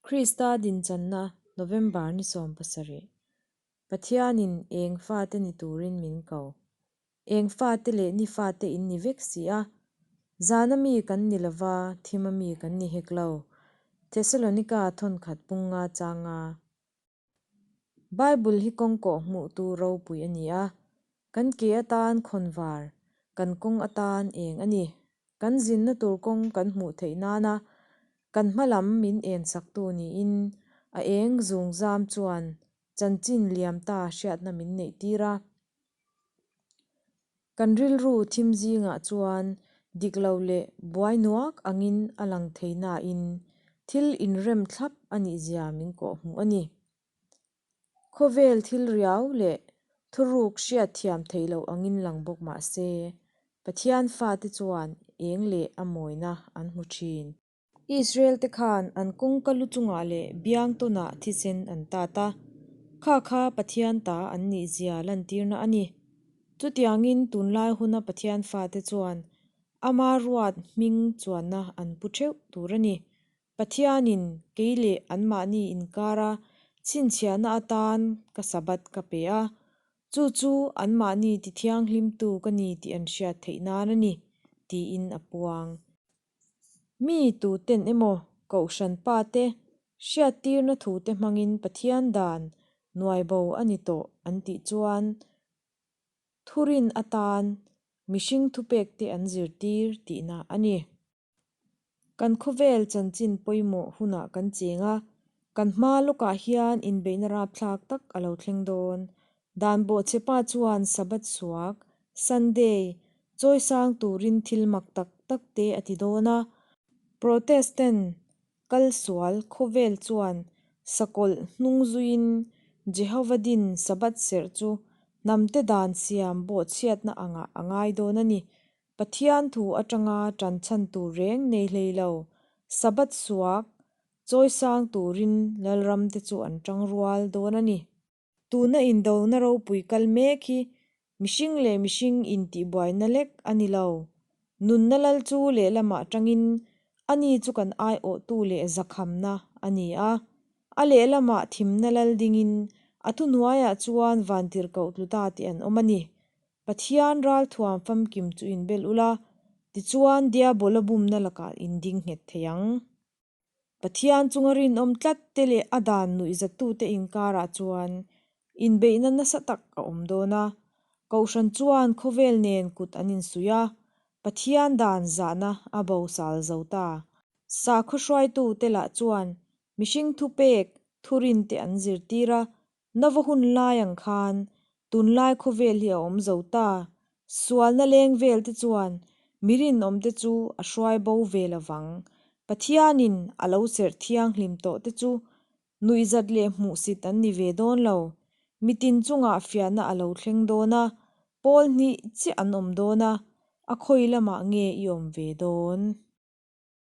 Krista dinchanna November ni 17. Pathianin eng fate ni turin min ko. Eng fate leh ni fate in ni vek si a. Zana mi kan ni lova, thima mi kan ni hek lo. Thesalonika thawnkhat punga changa. Bible hi kawng kawh hmuh tu ropui a ni a. Kan ke atan khawnvar, kan kawng atan eng a ni. Kan zinna tur kawng kan hmuh theih nana kan hma lam min en saktu niin a eng zungzam chuan chanchin liam ta hriatna min neih tir a. Kan rilru thim zingah chuan dik lo leh buai nuak angin a lang thei nain thil inrem thlap a nih zia min kawh hmuh a ni. Khawvel thil riau leh thuruk hriat thiam theih loh angin lang bawk mah se, Pathian fate chuan eng leh a mawina an hmu thin. Israel te khan an kawngka lu chungah leh biang tawnah thisen an tat a, kha kha Pathian ta an nih zia lantirna a ni. Chutiangin tunlai huna Pathian fate chuan ama ruat hming chuanna an pu theuh tur a ni. Pathianin kei leh anmahni inkara chhinchhiahna atan ka Sabbath ka pe a, chu chu anmahni tithianghlimtu ka ni tih an hriat theih nan a ni, tiin a puang. Mi tuten emaw Kohhran pa te hriattirna thute hmangin Pathian dan nuaibo a ni tawh an tih chuan thurin atan mihring thupekte an zirtir tihna a ni. Kan khawvel chanchin pawimawh hunah kan cheng a, kan hma lawkah hian inbeihna rapthlak tak a lo thleng dawn. Dan bawhchhepa chuan Sabbath suak, Sunday, chawisang turin thil mak tak tak te a ti dawn a. Protestant kal sual khawvel chuan sakawlh hnung zuiin Jehovah din Sabbath serh chu hnamte dan siam bawhchhiatna angah a ngai dawn a ni. Pathian thu atanga tan chhan tur reng nei hlei lo, Sabbath suak chawisang turin Lalram te chu an tang rual dawn a ni. Tuna indona ropui kal mek hi mihring leh mihring intihbuaina lek a ni lo. Nunna lal chu lehlamah tangin ani chu kan aiawhtu leh zakhamna a ni a. A lehlamah thimna lal dingin a thuhnuaiah chuan vantirhkoh tlu ta tih an awm a ni. Pathian ralthuam famkim chu inbel ula, tichuan Diabola bumna lakah in ding nghet thei ang. Pathian chunga rinawm tlat te leh a dan nuihzattute inkarah chuan inbeihna nasa tak a awm dawn a. Kohhran chuan khawvel nen kut an insuih a, Pathian dan zahna a bosal zo ta. Sakhaw hruaitute lah chuan mihring thupek thurinte an zirtir a, Nova hun lai ang khan tunlai khawvel hi a awm zo ta. Sualna leng vel te chuan mi rinawm te chu a hruai bo ve lovang. Pathianin a lo serh thianghlim tawh te chu nuihzat leh hmuhsit an ni ve dawn lo. Mitin chungah fiahna a lo thleng dawn a, pawl hnih chiah an awm dawn a, a khawi lamah nge i awm ve dawn?